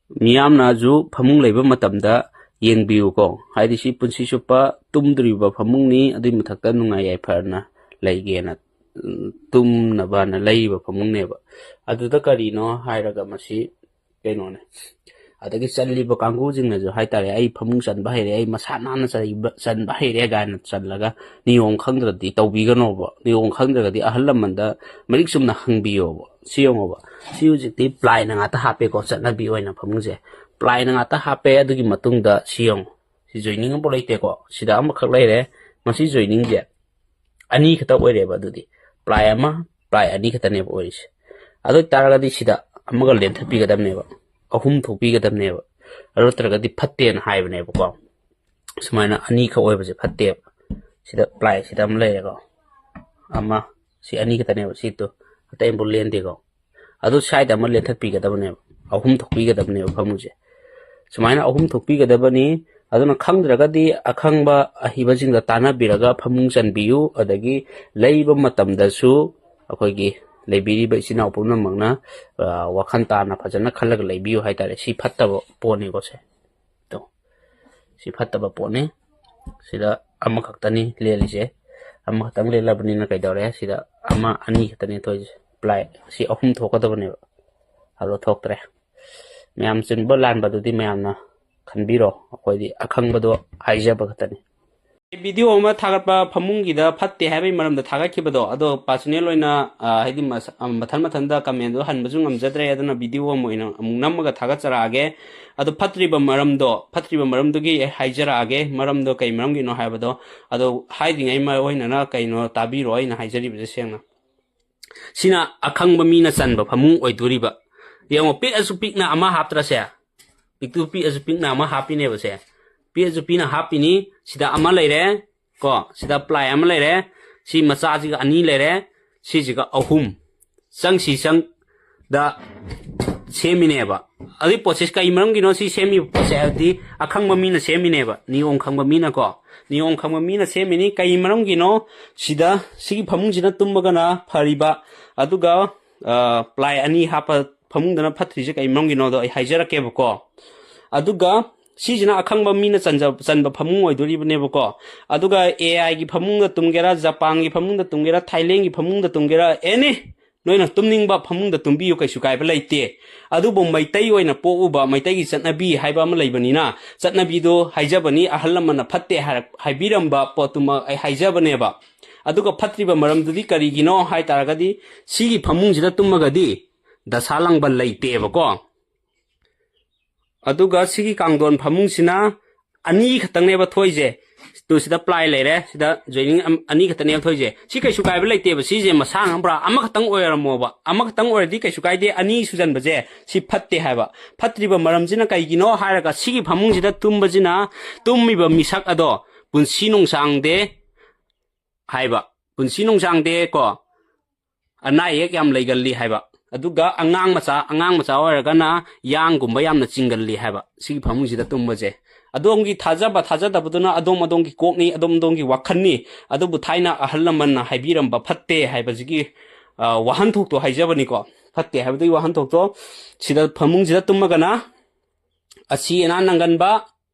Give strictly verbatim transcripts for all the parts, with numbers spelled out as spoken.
ꯃꯤꯌꯥꯝꯅꯁꯨ ꯐꯃꯨꯡ ꯂꯩꯕ ꯃꯇꯝꯗ ꯌꯦꯡꯕꯤꯌꯨꯀꯣ꯫ ꯍꯥꯏꯗꯤ ꯁꯤ ꯄꯨꯟꯁꯤ ꯆꯨꯞꯄ ꯇꯨꯝꯗꯣꯔꯤꯕ ꯐꯃꯨꯡꯅꯤ, ꯑꯗꯨꯒꯤ ꯃꯊꯛꯇ ꯅꯨꯡꯉꯥꯏ ꯌꯥꯏꯐꯅ ꯂꯩꯒꯦꯅ, ꯎꯝ, ꯇꯨꯝꯅꯕꯅ ꯂꯩꯔꯤꯕ ꯐꯃꯨꯡꯅꯦꯕ꯫ ꯑꯗꯨꯗ ꯀꯔꯤꯅꯣ ꯍꯥꯏꯔꯒ ꯃꯁꯤ ꯀꯩꯅꯣꯅꯦ꯫ ꯑꯗꯒꯤ ꯆꯜꯂꯤꯕ ꯀꯥꯡꯒꯨꯁꯤꯡꯅꯁꯨ ꯍꯥꯏꯇꯥꯔꯦ, "ꯑꯩ ꯐꯃꯨꯡ ꯆꯟꯕ ꯍꯩꯔꯦ, ꯑꯩ ꯃꯁꯥ ꯅꯥꯟꯅ ꯆꯩꯕ-, ꯆꯟꯕ ꯍꯩꯔꯦ" ꯀꯥꯏꯅ ꯆꯜꯂꯒ ꯅꯤꯌꯣꯝ ꯈꯪꯗ꯭ꯔꯗꯤ ꯇꯧꯕꯤꯒꯅꯣꯕ꯫ ꯅꯤꯌꯣꯝ ꯈꯪꯗ꯭ꯔꯒꯗꯤ ꯑꯍꯜ ꯂꯃꯟꯗ ꯃꯔꯤꯛ ꯆꯨꯝꯅ ꯍꯪꯕꯤꯌꯣꯕ꯫ ꯁꯤ ꯌꯦꯡꯉꯣꯕ꯫ ꯁꯤ ꯍꯧꯖꯤꯛꯇꯤ ꯄ꯭ꯂꯥꯏꯅ ꯉꯥꯛꯇ ꯍꯥꯞꯄꯦꯀꯣ, ꯆꯠꯅꯕꯤ ꯑꯣꯏꯅ ꯐꯃꯨꯡꯁꯦ꯫ ꯄ꯭ꯂꯥꯏꯅ ꯉꯥꯛꯇ ꯍꯥꯞꯄꯦ꯫ ꯑꯗꯨꯒꯤ ꯃꯇꯨꯡꯗ ꯁꯤ ꯌꯦꯡꯉꯣ꯫ ꯁꯤ ꯖꯣꯏꯅꯤꯡ ꯑꯃꯐꯥꯎ ꯂꯩꯇꯦꯀꯣ꯫ ꯁꯤꯗ ꯑꯃꯈꯛ ꯂꯩꯔꯦ꯫ ꯃꯁꯤ ꯖꯣꯏꯅꯤꯡꯁꯦ ꯑꯅꯤ ꯈꯛꯇ ꯑꯣꯏꯔꯦꯕ꯫ ꯑꯗꯨꯗꯤ ꯄ꯭ꯂꯥꯏ ꯑꯃ, ꯄ꯭ꯂꯥꯏ ꯑꯅꯤ ꯈꯛꯇꯅꯦꯕ ꯑꯣꯏꯔꯤꯁꯦ꯫ ꯑꯗꯨ ꯑꯣꯏ ꯇꯥꯔꯒꯗꯤ ꯁꯤꯗ ꯑꯃꯒ ꯂꯦꯟꯊꯠꯄꯤꯒꯗꯕꯅꯦꯕ, ꯑꯍꯨꯝ ꯊꯣꯛꯄꯤꯒꯗꯕꯅꯦꯕ꯫ ꯑꯗꯨ ꯅꯠꯇ꯭ꯔꯒꯗꯤ ꯐꯠꯇꯦꯅ ꯍꯥꯏꯕꯅꯦꯕꯀꯣ꯫ ꯁꯨꯃꯥꯏꯅ ꯑꯅꯤꯈꯛ ꯑꯣꯏꯕꯁꯦ ꯐꯠꯇꯦꯕ꯫ ꯁꯤꯗ ꯄ꯭ꯂꯥꯏ ꯁꯤꯗ ꯑꯃ ꯂꯩꯔꯦꯀꯣ, ꯑꯃ, ꯁꯤ ꯑꯅꯤ ꯈꯛꯇꯅꯦꯕ, ꯁꯤꯠꯇꯣ ꯑꯇꯩ ꯑꯃꯐꯥꯎ ꯂꯦꯟꯗꯦꯀꯣ꯫ ꯑꯗꯨ ꯁ꯭ꯋꯥꯏꯗ ꯑꯃ ꯂꯦꯟꯊꯠꯄꯤꯒꯗꯕꯅꯦꯕ, ꯑꯍꯨꯝ ꯊꯣꯛꯄꯤꯒꯗꯕꯅꯦꯕ ꯐꯃꯨꯡꯁꯦ꯫ ꯁꯨꯃꯥꯏꯅ ꯑꯍꯨꯝ ꯊꯣꯛꯄꯤꯒꯗꯕꯅꯤ꯫ ꯑꯗꯨꯅ ꯈꯪꯗ꯭ꯔꯒꯗꯤ ꯑꯈꯪꯕ ꯑꯍꯩꯕꯁꯤꯡꯗ ꯇꯥꯟꯅꯕꯤꯔꯒ ꯐꯃꯨꯡ ꯆꯟꯕꯤꯌꯨ꯫ ꯑꯗꯒꯤ ꯂꯩꯕ ꯃꯇꯝꯗꯁꯨ ꯑꯩꯈꯣꯏꯒꯤ ꯂꯩꯕꯤꯔꯤꯕ ꯏꯆꯤꯟ ꯏꯅꯥꯎ ꯄꯨꯝꯅꯃꯛꯅ, ꯑ, ꯋꯥꯈꯜ ꯇꯥꯅ ꯐꯖꯅ ꯈꯜꯂꯒ ꯂꯩꯕꯤꯌꯨ ꯍꯥꯏꯇꯥꯔꯦ꯫ ꯁꯤ ꯐꯠꯇꯕ ꯄꯣꯠꯅꯤꯀꯣ ꯁꯦ꯫ ꯇꯣ꯫ ꯁꯤ ꯐꯠꯇꯕ ꯄꯣꯠꯅꯤ꯫ ꯁꯤꯗ ꯑꯃꯈꯛꯇꯅꯤ ꯂꯦꯜꯂꯤꯁꯦ꯫ ꯑꯃꯈꯛꯇꯪ ꯂꯦꯜꯂꯕꯅꯤꯅ ꯀꯩꯗꯧꯔꯦ? ꯁꯤꯗ ꯑꯃ, ꯑꯅꯤ ꯈꯛꯇꯅꯤ ꯊꯣꯛꯏꯁꯦ꯫ ꯄ꯭ꯂꯥꯏ ꯁꯤ ꯑꯍꯨꯝ ꯊꯣꯛꯀꯗꯕꯅꯦꯕ꯫ ꯑꯗꯣ ꯊꯣꯛꯇ꯭ꯔꯦ꯫ ꯃꯌꯥꯝ ꯆꯨꯝꯕ ꯂꯥꯟꯕꯗꯨꯗꯤ ꯃꯌꯥꯝꯅ ꯈꯟꯕꯤꯔꯣ꯫ ꯑꯩꯈꯣꯏꯗꯤ ꯑꯈꯪꯕꯗꯣ ꯍꯥꯏꯖꯕ ꯈꯛꯇꯅꯤ꯫ ꯚꯤꯗꯤꯑꯣ ꯑꯃ ꯊꯥꯒꯠꯄ ꯐꯃꯨꯡꯒꯤꯗ ꯐꯠꯇꯦ ꯍꯥꯏꯕꯒꯤ ꯃꯔꯝꯗ ꯊꯥꯒꯠꯈꯤꯕꯗꯣ, ꯑꯗꯣ ꯄꯥꯔꯁꯣꯅꯦꯜ ꯑꯣꯏꯅ, ꯑ, ꯍꯥꯏꯗꯤ ꯃꯁ-, ꯑ, ꯃꯊꯟ ꯃꯊꯟꯇ ꯀꯃꯦꯟꯗꯣ ꯍꯟꯕꯁꯨ ꯉꯝꯖꯗ꯭ꯔꯦ꯫ ꯑꯗꯨꯅ ꯚꯤꯗꯤꯑꯣ ꯑꯃ ꯑꯣꯏꯅ ꯑꯃꯨꯛ ꯅꯝꯃꯒ ꯊꯥꯒꯠꯆꯔꯛꯑꯒꯦ꯫ ꯑꯗꯣ ꯐꯠꯇ꯭ꯔꯤꯕ ꯃꯔꯝꯗꯣ, ꯐꯠꯇ꯭ꯔꯤꯕ ꯃꯔꯝꯗꯨꯒꯤ ꯑꯩ ꯍꯥꯏꯖꯔꯛꯑꯒꯦ꯫ ꯃꯔꯝꯗꯣ ꯀꯩ ꯃꯔꯝꯒꯤꯅꯣ ꯍꯥꯏꯕꯗꯣ, ꯑꯗꯣ ꯍꯥꯏꯗ꯭ꯔꯤꯉꯩ ꯃꯔꯨ ꯑꯣꯏꯅ ꯀꯩꯅꯣ ꯇꯥꯕꯤꯔꯣ ꯑꯩꯅ ꯍꯥꯏꯖꯔꯤꯕꯁꯦ ꯁꯦꯡꯅ꯫ ꯁꯤꯅ ꯑꯈꯪꯕ ꯃꯤꯅ ꯆꯟꯕ ꯐꯃꯨꯡ ꯑꯣꯏꯗꯣꯔꯤꯕ꯫ ꯌꯦꯡꯉꯣ, ꯄꯤꯛꯑꯁꯨ ꯄꯤꯛꯅ ꯑꯃ ꯍꯥꯞꯇ꯭ꯔꯁꯦ? ꯄꯤꯛꯇꯨ ꯄꯤꯛꯑꯁꯨ ꯄꯤꯛꯅ ꯑꯃ ꯍꯥꯞꯄꯤꯅꯦꯕꯁꯦ꯫ ꯄꯤꯛꯑꯁꯨ ꯄꯤꯛꯅ ꯍꯥꯞꯄꯤꯅꯤ꯫ ꯁꯤꯗ ꯑꯃ ꯂꯩꯔꯦ ꯀꯣ, ꯁꯤꯗ ꯄ꯭ꯂꯥꯏ ꯑꯃ ꯂꯩꯔꯦ, ꯁꯤ ꯃꯆꯥꯁꯤꯒ ꯑꯅꯤ ꯂꯩꯔꯦ, ꯁꯤꯁꯤꯒ ꯑꯍꯨꯝ꯫ ꯆꯪꯁꯤ ꯆꯪꯗ ꯁꯦꯝꯃꯤꯅꯦꯕ꯫ ꯑꯗꯨꯒꯤ ꯄꯣꯠꯁꯦ ꯀꯩ ꯃꯔꯝꯒꯤꯅꯣ ꯁꯤ ꯁꯦꯝꯃꯤꯕ ꯄꯣꯠꯁꯦ ꯍꯥꯏꯕꯗꯤ ꯑꯈꯪꯕ ꯃꯤꯅ ꯁꯦꯝꯃꯤꯅꯦꯕ, ꯅꯤꯌꯣꯝ ꯈꯪꯕ ꯃꯤꯅꯀꯣ꯫ ꯅꯤꯌꯣꯝ ꯈꯪꯕ ꯃꯤꯅ ꯁꯦꯝꯃꯤꯅꯤ꯫ ꯀꯩ ꯃꯔꯝꯒꯤꯅꯣ ꯁꯤꯗ ꯁꯤꯒꯤ ꯐꯃꯨꯡꯁꯤꯅ ꯇꯨꯝꯃꯒꯅ ꯐꯔꯤꯕ, ꯑꯗꯨꯒ, ꯑ, ꯄ꯭ꯂꯥꯏ ꯑꯅꯤ ꯍꯥꯞꯄ ꯐꯃꯨꯡꯗꯅ ꯐꯠꯇ꯭ꯔꯤꯁꯦ ꯀꯩ ꯃꯔꯝꯒꯤꯅꯣꯗꯣ ꯑꯩ ꯍꯥꯏꯖꯔꯛꯀꯦꯕꯀꯣ꯫ ꯑꯗꯨꯒ ꯁꯤꯁꯤꯅ ꯑꯈꯪꯕ ꯃꯤꯅ ꯆꯟꯖ-, ꯆꯟꯕ ꯐꯃꯨꯡ ꯑꯣꯏꯗꯣꯔꯤꯕꯅꯦꯕꯀꯣ꯫ ꯑꯗꯨꯒ AI ꯒꯤ ꯐꯃꯨꯡꯗ ꯇꯨꯝꯒꯦꯔꯥ, ꯖꯄꯥꯟꯒꯤ ꯐꯃꯨꯡꯗ ꯇꯨꯝꯒꯦꯔꯥ, ꯊꯥꯏꯂꯦꯟꯒꯤ ꯐꯃꯨꯡꯗ ꯇꯨꯝꯒꯦꯔꯥ, ꯑꯦꯅꯤ ꯅꯣꯏꯅ ꯇꯨꯝꯅꯤꯡꯕ ꯐꯃꯨꯡꯗ ꯇꯨꯝꯕꯤꯌꯨ, ꯀꯩꯁꯨ ꯀꯥꯏꯕ ꯂꯩꯇꯦ꯫ ꯑꯗꯨꯕꯨ ꯃꯩꯇꯩ ꯑꯣꯏꯅ ꯄꯣꯛꯎꯕ, ꯃꯩꯇꯩꯒꯤ ꯆꯠꯅꯕꯤ ꯍꯥꯏꯕ ꯑꯃ ꯂꯩꯕꯅꯤꯅ, ꯆꯠꯅꯕꯤꯗꯣ ꯍꯥꯏꯖꯕꯅꯤ, ꯑꯍꯜ ꯂꯃꯟꯅ ꯐꯠꯇꯦ ꯍꯥꯏꯔꯛ-, ꯍꯥꯏꯕꯤꯔꯝꯕ ꯄꯣꯠꯇꯨꯃꯛ ꯑꯩ ꯍꯥꯏꯖꯕꯅꯦꯕ꯫ ꯑꯗꯨꯒ ꯐꯠꯇ꯭ꯔꯤꯕ ꯃꯔꯝꯗꯨꯗꯤ ꯀꯔꯤꯒꯤꯅꯣ ꯍꯥꯏ ꯇꯥꯔꯒꯗꯤ, ꯁꯤꯒꯤ ꯐꯃꯨꯡꯁꯤꯗ ꯇꯨꯝꯃꯒꯗꯤ ꯗꯁꯥ ꯂꯪꯕ ꯂꯩꯇꯦꯕꯀꯣ꯫ ꯑꯗꯨꯒ ꯁꯤꯒꯤ ꯀꯥꯡꯊꯣꯟ ꯐꯃꯨꯡꯁꯤꯅ ꯑꯅꯤ ꯈꯛꯇꯪꯅꯦꯕ ꯊꯣꯛꯏꯁꯦ꯫ ꯇꯨ, ꯁꯤꯗ ꯄ꯭ꯂꯥꯏ ꯂꯩꯔꯦ, ꯁꯤꯗ ꯖꯣꯏꯅꯤꯡ ꯑꯝ-, ꯑꯅꯤ ꯈꯛꯇꯅꯦꯕ ꯊꯣꯛꯏꯁꯦ꯫ ꯁꯤ ꯀꯩꯁꯨ ꯀꯥꯏꯕ ꯂꯩꯇꯦꯕ, ꯁꯤꯁꯦ ꯃꯁꯥꯡ ꯑꯃ ꯄꯨꯔꯥ ꯑꯃꯈꯛꯇꯪ ꯑꯣꯏꯔꯝꯃꯣꯕ꯫ ꯑꯃꯈꯛꯇꯪ ꯑꯣꯏꯔꯗꯤ ꯀꯩꯁꯨ ꯀꯥꯏꯗꯦ, ꯑꯅꯤ ꯁꯨꯖꯟꯕꯁꯦ ꯁꯤ ꯐꯠꯇꯦ ꯍꯥꯏꯕ꯫ ꯐꯠꯇ꯭ꯔꯤꯕ ꯃꯔꯝꯁꯤꯅ ꯀꯩꯒꯤꯅꯣ ꯍꯥꯏꯔꯒ, ꯁꯤꯒꯤ ꯐꯃꯨꯡꯁꯤꯗ ꯇꯨꯝꯕꯁꯤꯅ ꯇꯨꯝꯃꯤꯕ ꯃꯤꯁꯛ ꯑꯗꯣ ꯄꯨꯟꯁꯤ ꯅꯨꯡꯁꯥꯡꯗꯦ ꯍꯥꯏꯕ꯫ ꯄꯨꯟꯁꯤ ꯅꯨꯡꯁꯥꯡꯗꯦ ꯀꯣ, ꯑꯅꯥ ꯑꯌꯦꯛ ꯌꯥꯝ ꯂꯩꯒꯜꯂꯤ ꯍꯥꯏꯕ꯫ ꯑꯗꯨꯒ ꯑꯉꯥꯡ ꯃꯆꯥ, ꯑꯉꯥꯡ ꯃꯆꯥ ꯑꯣꯏꯔꯒꯅ ꯌꯥꯡꯒꯨꯝꯕ ꯌꯥꯝꯅ ꯆꯤꯡꯒꯜꯂꯤ ꯍꯥꯏꯕ, ꯁꯤꯒꯤ ꯐꯃꯨꯡꯁꯤꯗ ꯇꯨꯝꯕꯁꯦ꯫ ꯑꯗꯣꯝꯒꯤ ꯊꯥꯖꯕ ꯊꯥꯖꯗꯕꯗꯨꯅ ꯑꯗꯣꯝ ꯑꯗꯣꯝꯒꯤ ꯀꯣꯛꯅꯤ, ꯑꯗꯣꯝ ꯑꯗꯣꯝꯒꯤ ꯋꯥꯈꯜꯅꯤ꯫ ꯑꯗꯨꯕꯨ ꯊꯥꯏꯅ ꯑꯍꯜ ꯂꯃꯟꯅ ꯍꯥꯏꯕꯤꯔꯝꯕ ꯐꯠꯇꯦ ꯍꯥꯏꯕꯁꯤꯒꯤ, ꯑ, ꯋꯥꯍꯟꯊꯣꯛꯇꯣ ꯍꯥꯏꯖꯕꯅꯤꯀꯣ꯫ ꯐꯠꯇꯦ ꯍꯥꯏꯕꯗꯨꯒꯤ ꯋꯥꯍꯟꯊꯣꯛꯇꯣ, ꯁꯤꯗ ꯐꯃꯨꯡꯁꯤꯗ ꯇꯨꯝꯃꯒꯅ ꯑꯁꯤ ꯑꯅꯥ ꯅꯪꯒꯟꯕ,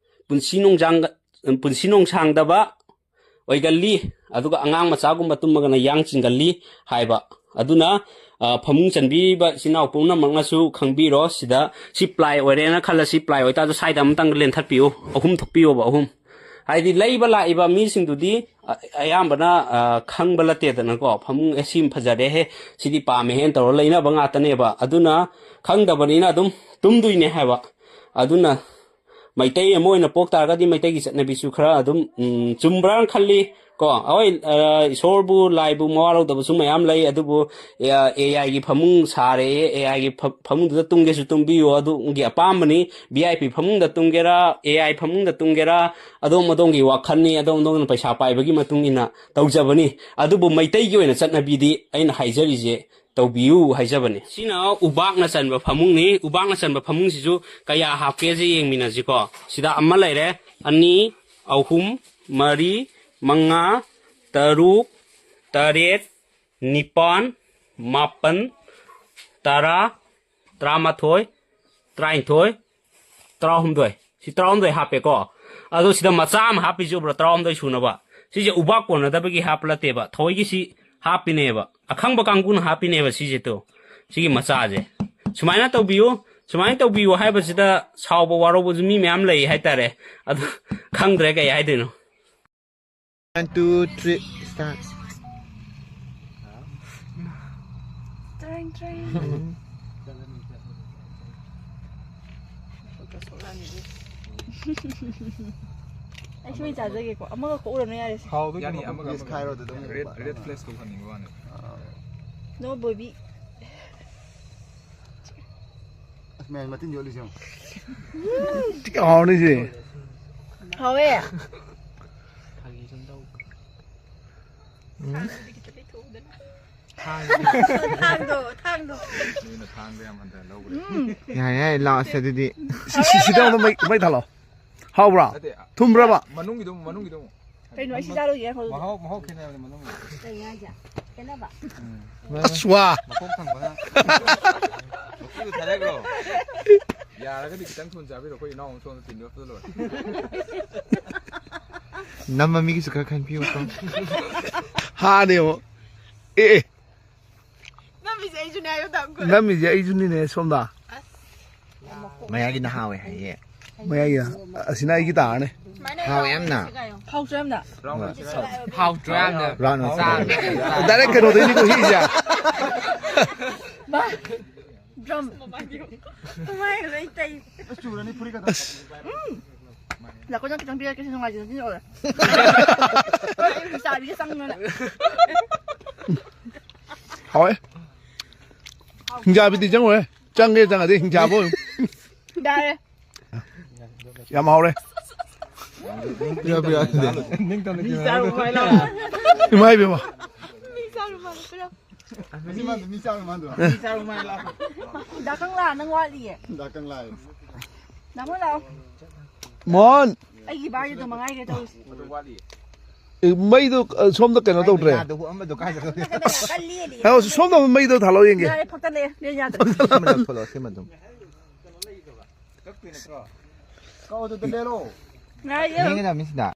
ꯄꯨꯟꯁꯤ ꯅꯨꯡꯖꯥꯡ-, ꯄꯨꯟꯁꯤ ꯅꯨꯡꯁꯥꯡꯗꯕ ꯑꯣꯏꯒꯜꯂꯤ꯫ ꯑꯗꯨꯒ ꯑꯉꯥꯡ ꯃꯆꯥꯒꯨꯝꯕ ꯇꯨꯝꯃꯒꯅ ꯌꯥꯡ ꯆꯤꯡꯒꯜꯂꯤ ꯍꯥꯏꯕ꯫ ꯑꯗꯨꯅ, ꯑ, ꯐꯃꯨꯡ ꯆꯟꯕꯤꯔꯤꯕ ꯏꯆꯤꯟ ꯏꯅꯥꯎ ꯄꯨꯝꯅꯃꯛꯅꯁꯨ ꯈꯪꯕꯤꯔꯣ꯫ ꯁꯤꯗ ꯁꯤ ꯄ꯭ꯂꯥꯏ ꯑꯣꯏꯔꯦꯅ ꯈꯜꯂꯁꯤ, ꯄ꯭ꯂꯥꯏ ꯑꯣꯏꯇꯥꯔꯁꯨ ꯁꯥꯏꯗ ꯑꯃꯇꯪ ꯂꯦꯟꯊꯠꯄꯤꯌꯨ, ꯑꯍꯨꯝ ꯊꯣꯛꯄꯤꯌꯣꯕ, ꯑꯍꯨꯝ꯫ ꯍꯥꯏꯗꯤ ꯂꯩꯕ ꯂꯥꯛꯏꯕ ꯃꯤꯁꯤꯡꯗꯨꯗꯤ, ꯑ-, ꯑꯌꯥꯝꯕꯅ, ꯑ, ꯈꯪꯕ ꯅꯠꯇꯦꯗꯅꯀꯣ꯫ ꯐꯃꯨꯡ, "ꯑꯦ, ꯁꯤ ꯐꯖꯔꯦꯍꯦ, ꯁꯤꯗꯤ ꯄꯥꯝꯃꯦꯍꯦꯅ" ꯇꯧꯔ ꯂꯩꯅꯕ ꯉꯥꯛꯇꯅꯦꯕ꯫ ꯑꯗꯨꯅ ꯈꯪꯗꯕꯅꯤꯅ ꯑꯗꯨꯝ ꯇꯨꯝꯗꯣꯏꯅꯦ ꯍꯥꯏꯕ꯫ ꯑꯗꯨꯅ ꯃꯩꯇꯩ ꯑꯃ ꯑꯣꯏꯅ ꯄꯣꯛ ꯇꯥꯔꯒꯗꯤ ꯃꯩꯇꯩꯒꯤ ꯆꯠꯅꯕꯤꯁꯨ ꯈꯔ ꯑꯗꯨꯝ, ꯎꯝ, ꯆꯨꯝꯕ꯭ꯔꯥꯅ ꯈꯜꯂꯤ ꯀꯣ꯫ ꯍꯣꯏ, ꯑ, ꯏꯁꯣꯔꯕꯨ, ꯂꯥꯏꯕꯨ ꯃꯋꯥ ꯂꯧꯗꯕꯁꯨ ꯃꯌꯥꯝ ꯂꯩ, ꯑꯗꯨꯕꯨ, ꯑ, AI ꯒꯤ ꯐꯃꯨꯡ ꯁꯥꯔꯦ, AI ꯒꯤ ꯐ-, ꯐꯃꯨꯡꯗꯨꯗ ꯇꯨꯝꯒꯦꯁꯨ ꯇꯨꯝꯕꯤꯌꯨ, ꯑꯗꯣꯝꯒꯤ ꯑꯄꯥꯝꯕꯅꯤ꯫ VIP ꯐꯃꯨꯡꯗ ꯇꯨꯝꯒꯦꯔꯥ, AI ꯐꯃꯨꯡꯗ ꯇꯨꯝꯒꯦꯔꯥ, ꯑꯗꯣꯝ ꯑꯗꯣꯝꯒꯤ ꯋꯥꯈꯜꯅꯤ, ꯑꯗꯣꯝ ꯑꯗꯣꯝꯅ ꯄꯩꯁꯥ ꯄꯥꯏꯕꯒꯤ ꯃꯇꯨꯡ ꯏꯟꯅ ꯇꯧꯖꯕꯅꯤ꯫ ꯑꯗꯨꯕꯨ ꯃꯩꯇꯩꯒꯤ ꯑꯣꯏꯅ ꯆꯠꯅꯕꯤꯗꯤ ꯑꯩꯅ ꯍꯥꯏꯖꯔꯤꯁꯦ ꯇꯧꯕꯤꯌꯨ ꯍꯥꯏꯖꯕꯅꯤ꯫ ꯁꯤꯅ ꯎꯕꯥꯛꯅ ꯆꯟꯕ ꯐꯃꯨꯡꯅꯤ꯫ ꯎꯕꯥꯛꯅ ꯆꯟꯕ ꯐꯃꯨꯡꯁꯤꯁꯨ ꯀꯌꯥ ꯍꯥꯞꯀꯦꯁꯦ ꯌꯦꯡꯃꯤꯟꯅꯁꯤꯀꯣ꯫ ꯁꯤꯗ ꯑꯃ ꯂꯩꯔꯦ, ꯑꯅꯤ, ꯑꯍꯨꯝ, ꯃꯔꯤ, ꯃꯉꯥ, ꯇꯔꯨꯛ, ꯇꯔꯦꯠ, ꯅꯤꯄꯥꯟ, ꯃꯥꯄꯟ, ꯇꯔꯥ, ꯇꯔꯥꯃꯥꯊꯣꯏ, ꯇꯔꯥꯅꯤꯊꯣꯏ, ꯇꯔꯥꯍꯨꯝꯗꯣꯏ꯫ ꯁꯤ ꯇꯔꯥꯍꯨꯝꯗꯣꯏ ꯍꯥꯞꯄꯦꯀꯣ꯫ ꯑꯗꯣ ꯁꯤꯗ ꯃꯆꯥ ꯑꯃ ꯍꯥꯞꯄꯤꯁꯤ ꯎꯕ꯭ꯔꯥ? ꯇꯔꯥꯍꯨꯝꯗꯣꯏ ꯁꯨꯅꯕ꯫ ꯁꯤꯁꯦ ꯎꯕꯥꯛ ꯀꯣꯟꯅꯗꯕꯒꯤ ꯍꯥꯞꯄ ꯅꯠꯇꯦꯕ, ꯊꯑꯣꯏꯒꯤ ꯁꯤ ꯍꯥꯞꯄꯤꯅꯦꯕ꯫ ꯑꯈꯪꯕ ꯀꯥꯡꯕꯨꯅ ꯍꯥꯞꯄꯤꯅꯦꯕ ꯁꯤꯁꯦ꯫ ꯇꯣ, ꯁꯤꯒꯤ ꯃꯆꯥꯁꯦ ꯁꯨꯃꯥꯏꯅ ꯇꯧꯕꯤꯌꯨ, ꯁꯨꯃꯥꯏꯅ ꯇꯧꯕꯤꯌꯨ ꯍꯥꯏꯕꯁꯤꯗ ꯁꯥꯎꯕ ꯋꯥꯔꯧꯕꯁꯨ ꯃꯤ ꯃꯌꯥꯝ ꯂꯩ ꯍꯥꯏꯇꯥꯔꯦ꯫ ꯑꯗꯨ ꯈꯪꯗ꯭ꯔꯦ ꯀꯩ ꯍꯥꯏꯗꯣꯏꯅꯣ꯫ One, two, three, start. ꯇ꯭ꯔꯦꯡ ꯇ꯭ꯔꯦꯡ꯫ ꯑꯩ ꯁꯨꯃꯥꯏꯅ ꯆꯥꯖꯒꯦꯀꯣ꯫ ꯑꯃꯒ ꯀꯣꯛꯎꯔꯅꯨ ꯌꯥꯔꯦꯁꯦ꯫ ꯍꯥꯎꯗꯣꯏ ꯌꯥꯅꯤ, ꯀꯩꯅꯣ ꯑꯃꯒ, ꯄꯤꯁ ꯑꯃꯒ꯫ ꯈꯥꯏꯔꯣ ꯑꯗꯨꯝ꯫ ꯔꯦꯠ, ꯔꯦꯠ ꯐ꯭ꯂꯦꯁ ꯇꯧꯍꯟꯅꯤꯡꯕ ꯋꯥꯅꯤ꯫ ꯅꯣ ꯕꯣꯏꯕꯤ꯫ ꯑꯁ ꯃꯌꯥꯝ ꯃꯇꯤꯟ ꯌꯣꯠꯂꯤꯁꯦ ꯌꯦꯡꯉꯣ꯫ ꯊꯤ ꯍꯥꯎꯅꯤꯁꯦ꯫ ꯍꯥꯎꯋꯦ꯫ ꯐꯥꯒꯤ ꯁꯨꯝ ꯇꯧ꯫ ꯊꯥꯡꯗꯣ ꯊꯥꯡꯗꯣ꯫ ꯅꯣꯏꯅ ꯊꯥꯡꯗ ꯌꯥꯝ ꯍꯟꯊꯅ ꯂꯧꯈ꯭ꯔꯦ꯫ ꯎꯝ꯫ ꯌꯥꯏ ꯌꯥꯏ ꯂꯥꯛꯑꯁꯦ ꯑꯗꯨꯗꯤ꯫ ꯁꯤ ꯁꯤ ꯁꯤꯗ ꯑꯃꯨꯛ ꯃꯩ ꯃꯩ ꯊꯥꯜꯂꯣ꯫ ꯍꯥꯎꯕ꯭ꯔꯥ? ꯅꯠꯇꯦ, ꯊꯨꯝꯕ꯭ꯔꯕ? ꯃꯅꯨꯡꯒꯤꯗꯣ ꯑꯃꯨꯛ, ꯃꯅꯨꯡꯒꯤꯗꯣ ꯑꯃꯨꯛ꯫ ꯀꯩꯅꯣ ꯑꯩ ꯁꯤ ꯆꯥꯔꯨꯒꯦ ꯉꯥꯏꯈꯣ꯫ ꯃꯍꯥꯎ, ꯃꯍꯥꯎ ꯈꯦꯠꯅꯕꯅꯦ ꯃꯅꯨꯡꯒꯤꯗꯣ꯫ ꯀꯩꯅꯣ ꯍꯥꯏꯁꯦ? ꯈꯦꯠꯅꯕ꯫ ꯑꯁ ꯋꯥ꯫ ꯃꯈꯣꯡ ꯊꯪꯕꯅ꯫ ꯃꯈꯣꯡꯗꯣ ꯊꯥꯗꯈ꯭ꯔꯣ꯫ ꯌꯥꯔꯒꯗꯤ ꯈꯤꯇꯪ ꯊꯨꯅ ꯆꯥꯕꯤꯔꯣ, ꯑꯩꯈꯣꯏ ꯏꯅꯥꯎ ꯑꯃ ꯁꯣꯝꯗ ꯊꯤꯟꯗꯣꯔꯛꯄꯗ ꯂꯣꯏꯔꯦ꯫ ꯅꯝꯕ ꯃꯤꯒꯤꯁꯨ ꯈꯔ ꯈꯟꯕꯤꯌꯨꯀꯣ꯫ ꯍꯥꯅꯦ ꯑꯃꯨꯛ꯫ ꯑꯦ ꯑꯦ꯫ ꯅꯝꯃꯤꯁꯦ ꯑꯩꯁꯨꯅꯦ ꯍꯥꯏꯌꯣ ꯇꯥꯡꯈꯨꯜ꯫ ꯅꯝꯃꯤꯁꯦ ꯑꯩꯁꯨꯅꯤꯅꯦ ꯁꯣꯝꯗ꯫ ꯃꯌꯥꯏꯒꯤꯅ ꯍꯥꯎꯋꯦ ꯍꯥꯏꯌꯦ꯫ ꯃꯌꯥꯏꯒꯤꯗ꯫ ꯑꯁꯤꯅ ꯑꯩꯒꯤ ꯇꯥꯔꯅꯤ꯫ ꯍꯥꯎꯋꯦ ꯌꯥꯝꯅ꯫ ꯍꯥꯎꯁꯨ ꯌꯥꯝꯅ꯫ ꯔꯥꯎꯟ ꯑꯣꯏꯁꯤꯔꯥ? ꯍꯥꯎꯇ꯭ꯔꯣ ꯌꯥꯝꯅ? ꯔꯥꯎꯟ ꯑꯣꯏꯁꯤꯔꯥ? ꯆꯥ꯫ ꯗꯥꯏꯔꯦꯛ ꯀꯩꯅꯣꯗꯩꯅꯤꯀꯣ ꯍꯤꯁꯦ꯫ ꯗ꯭ꯔꯝ꯫ ꯃꯃꯥꯏꯒ ꯂꯣꯏ ꯇꯩ꯫ ꯎꯝ꯫ ꯂꯥꯛꯈꯣꯏ ꯅꯪ ꯈꯤꯇꯪ ꯄꯤꯔꯛꯀꯦ ꯁꯤ ꯅꯨꯡꯉꯥꯏꯖꯅ ꯁꯤ ꯂꯧꯔꯦ꯫ ꯑꯩ ꯆꯥꯕꯤꯒ ꯆꯪꯗꯅ꯫ ꯍꯥꯎꯋꯦ꯫ ꯍꯤꯡꯖꯥꯕꯤꯗꯤ ꯆꯪꯉꯣꯏ꯫ ꯆꯪꯒꯦ ꯆꯪꯉꯗꯤ ꯍꯤꯡꯖꯥꯕ ꯑꯣꯏ꯫ ꯌꯥꯔꯦ꯫ ꯌꯥꯝ ꯍꯥꯎꯔꯦ꯫ ꯌꯥꯕ ꯌꯥꯗꯦ꯫ ꯏꯃꯥ ꯏꯕꯦꯝꯃ꯫ ꯃꯤ ꯆꯥꯔꯨ ꯃꯥꯜꯂꯦ ꯄꯤꯔꯛ꯫ ꯃꯤ ꯆꯥꯕ ꯃꯥꯟꯗ꯭ꯔꯣ? ꯗꯥ ꯀꯪꯂꯥ ꯅꯪ ꯋꯥꯠꯂꯤꯌꯦ꯫ ꯗꯥ ꯀꯪꯂꯥ꯫ ꯅꯃꯣ ꯂꯥꯛꯑꯣ꯫ ꯃꯣꯍꯟ꯫ ꯑꯩꯒꯤ ꯕꯥꯔꯗꯦꯗꯣ ꯃꯉꯥꯏꯒꯦ ꯇꯧꯔꯤꯁꯦ꯫ ꯑꯗꯨ ꯋꯥꯠꯂꯤ꯫ ꯃꯩꯗꯣ, ꯑ, ꯁꯣꯝꯗ ꯀꯩꯅꯣ ꯇꯧꯗ꯭ꯔꯦ꯫ ꯌꯥꯗꯕ ꯑꯃꯗꯣ ꯀꯥꯏꯗ ꯂꯧꯒꯦ? ꯍꯥꯏ, ꯁꯣꯝꯗ ꯑꯃꯨꯛ ꯃꯩꯗꯣ ꯊꯥꯜꯂꯛꯑꯣ ꯌꯦꯡꯒꯦ꯫ ꯌꯥꯔꯦ, ꯐꯛꯇ ꯂꯩ, ꯂꯦꯟ ꯌꯥꯗ꯭ꯔꯦ꯫ ꯁꯤꯃ ꯂꯧꯊꯣꯛꯂꯛꯑꯣ, ꯁꯤꯃ ꯑꯗꯨꯝ꯫ ꯀꯛꯑꯣ, ꯑꯗꯨꯗ ꯂꯦꯜꯂꯣ꯫ ꯉꯥꯏꯌꯨ꯫ ꯌꯦꯡꯒꯗꯕꯅꯤ ꯁꯤꯗ꯫